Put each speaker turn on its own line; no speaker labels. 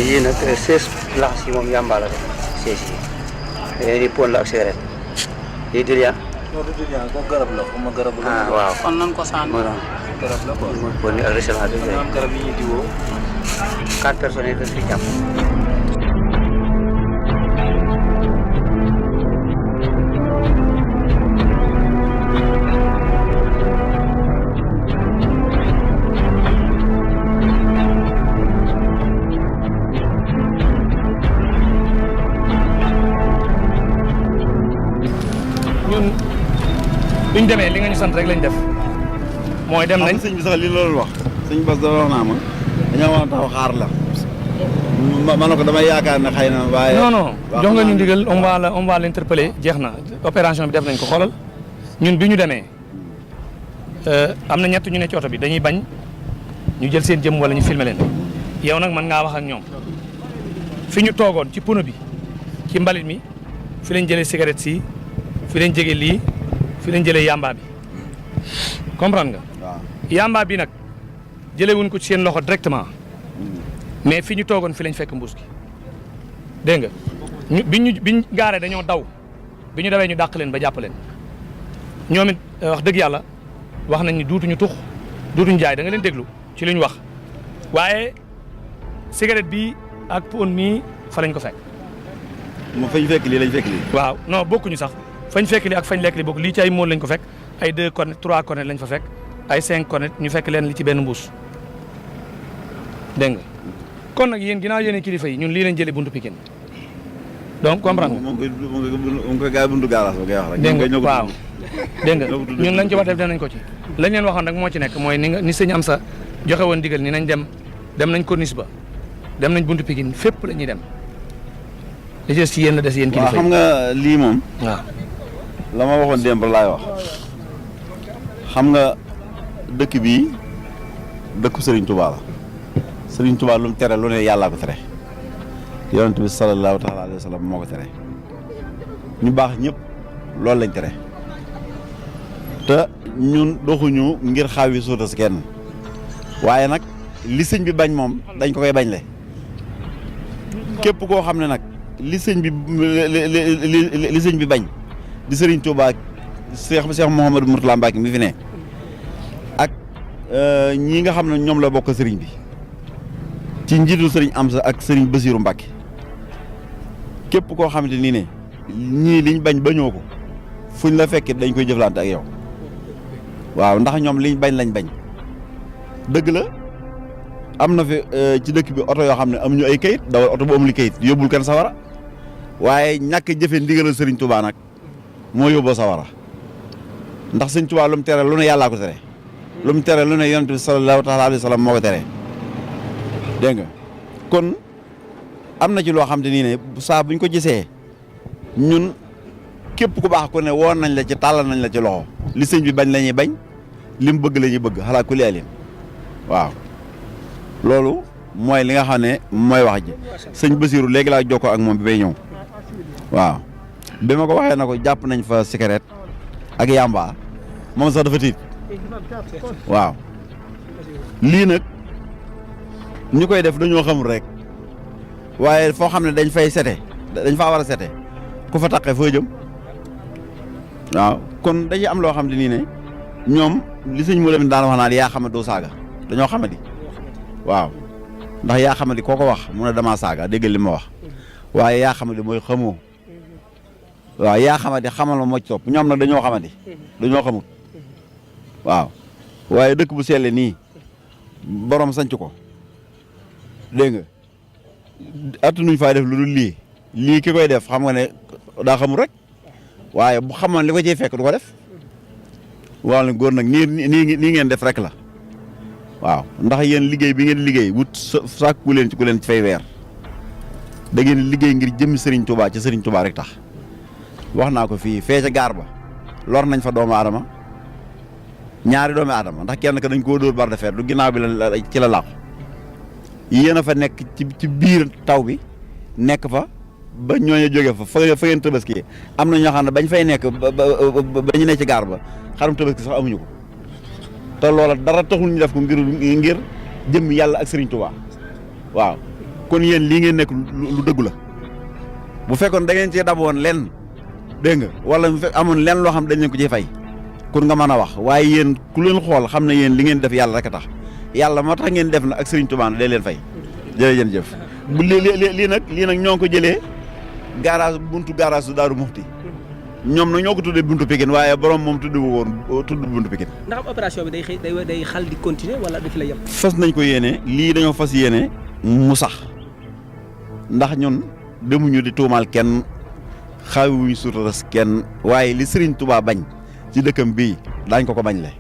yii nag 16 laxas yi moom yàmbaa la def 16 yi yéen di pon la ak cigarette yii dirian
non du dirian ko garab la xuma garab la
waaw
kon nan ko sànni
garab la quoi
mooy pon ni ak récemment bi
garab yi ñuy diwoo
4 personnes yi dañ fi jàpp
biñ demee li nga ñu sant rek lañ def mooy dem nañ
sëñ bi sax li loolu wax sëñ Bass da wax naa ma dañoo war a taxaw xaar la ma ne ko damay yaakaar ne xëy na waaye
non jox nga ñu ndigal on va l'interpeller jeex na opération bi def nañ ko xoolal ñun bi ñu demee am na ñett ñu ne ci oto bi dañuy bañ ñu jël seen jëm wala ñu filmer leen yow nag mën ngaa wax ak ñoom fi ñu toogoon ci pono bi ci mbalit mi fi lañ jëlee cigarette si fi lañ jege lii fi lañ jëlee yamba bi comprendre nga.
waaw
yamba bi nag jëlee wuñ ko ci seen loxo directement mais fi ñu toogoon fi lañ fekk mbuus gi dégg nga biñ gaaree dañoo daw bi ñu dawee ñu dàq leen ba jàpp leen ñoom it wax dëgg yàlla wax nañ ni duutuñu tux duutuñu jaay da nga leen déglu ci li ñu wax waaye cigarette bi ak pon mii fa lañ ko fekk.
moom fañ fekk lii lañ fekk lii.
waaw non bokkuñu sax. fañ fekk li ak fañ lekk li bokk lii ci ay mool lañ ko fekk ay 2 cornet 3 cornet lañ fa fekk ay 5 cornet ñu fekk leen li ci benn mbuus dégg nga kon nag yéen ginnaaw yéen kilifa yi ñun lii lañ jëlee buntu Pikine donc comprendre nga.
moom koy gaa buntu gaaraas ba ngay wax rek.
dégg nga waaw dégg nga ñun lañ ci wax def nañ ko ci. lañ leen waxoon rek moo ci nekk mooy ni sëñ am sa joxe woon digal ni nañ dem nañ corniche ba dem nañ buntu Pikine fépp la ñuy dem li ci yéen la des yéen kilifa yi.
waaw xam nga lii moom.
waaw.
la ma waxoon démb laay wax xam nga dëkk bii dëkku Serigne Touba la Serigne Touba lu mu tere lu ne yàllaa ko tere yonent bi sallallahu taala alayhi wa sallam moo ko tere ñu baax ñëpp loolu lañ tere te ñun doxuñu ngir xaaw yi suuta si kenn waaye nag li sëñ bi bañ moom dañ ko koy bañ le képp koo xam ne nag li sëñ bi bañ di Serigne Touba Cheikh Mouhamadou Mourtala Mbacké mi fi ne ak ñii nga xam ne ñoom la bokk Serigne bi ci njiitu Serigne Amsa ak Serigne Bassirou Mbacké képp koo xamante nii ne ñii liñ bañ bañoo ko fuñ la fekkee dañ koy jëflante ak yow waaw ndax ñoom liñ bañ lañ bañ dëgg la am na fi ci dëkk bi oto yoo xam ne amuñu ay kayit dawal oto bu amul kayit yóbbul kenn sawara waaye ñàkk jëfe ndigalal Serigne Touba nag moo yóbboo sawara ndax Sëñ Tuubaa lu mu tere lu ne yàllaa ko tere lu mu tere lu ne yonent bi sallallahu taala alayhi wa sallam moo ko tere dégg nga kon am na ci loo xam te nii ne saa buñ ko gisee ñun képp ku baax ku ne woon nañ la ci tàllal nañ la ci loxo li sëñ bi bañ la ñuy bañ li mu bëgg la ñuy bëgg xalaa ku liyalin waaw loolu mooy li nga xam ne mooy wax ji sëñ Bassirou léegi laa jokkoo ak moom bi bay ñëw waaw bi ma ko waxee na ko jàpp nañ fa cigarette ak yamba moom sax dafa tiit waaw lii nag ñu koy def dañoo xamul rek waaye foo xam ne dañ fay sete dañ faa war a sete ku fa taqee foo jëm waaw kon dañuy am loo xam ne nii ne ñoom li sëñ mu dem daan wax naan yaa xama doo saaga dañoo xamadi waaw ndax yaa xamadi koo ko wax mu ne damaa saaga dégg li ma wax waaye yaa xamadi mooy xamoo waaw yaa xamadi xamal ma mocc topp ñoom nag dañoo xamadi dañoo xamut waaw waaye dëkk bu selle nii borom sanc ko dégg nga attanuñ faa def lu dul lii ki koy def xam nga ne daa xamul rek waaye bu xamoon li ko ciy fekk du ko def waaw góor nag nii ngeen def rek la waaw ndax yéen liggéey bi ngeen liggéey wut sàkku leen ci ku leen ci fay weer da ngeen liggéey ngir jëmmi Serigne Touba ci Serigne Touba rek tax wax naa ko fii fee ca gaar ba lor nañ fa doomu aadama ñaari doomu aadama ndax kenn ka dañ koo dóor barre de fer du ginnaaw bi la ci la làqu yéen a fa nekk ci biir taw bi nekk fa ba ñooñu jóge fa ngeen tabaski am na ñoo xam ne bañ fay nekk ba ñu ne ci gaar ba xarum tabaski sax amuñu ko te loola dara taxul ñu def ko ngir jëm yàlla ak Serigne Touba waaw kon yéen lii ngeen nekk lu dëggu la bu fekkoon da ngeen cee dab woon lenn dégg nga wala mu fekk amoon lenn loo xam dañ leen ko ciy fay kon nga mën a wax waaye yéen ku leen xool xam ne yéen li ngeen def yàlla rek a tax yàlla moo tax ngeen def na ak Serigne Touba day leen fay jërëjëf. bu lii nag ñoo ngi ko jëlee garage buntu garage su Daaru Muxti ñoom nag ñoo ko tuddee buntu Pikine waaye borom moom tudd buntu Pikine.
ndax opération bi day xal di continuer wala du fi la yem.
fas nañ ko yéene lii dañoo fas yéene mu sax ndax ñun demuñu di tuumaal kenn xaawiwuñu suutaras kenn waaye li Serigne Touba bañ ci dëkkam bii daañ ko bañ le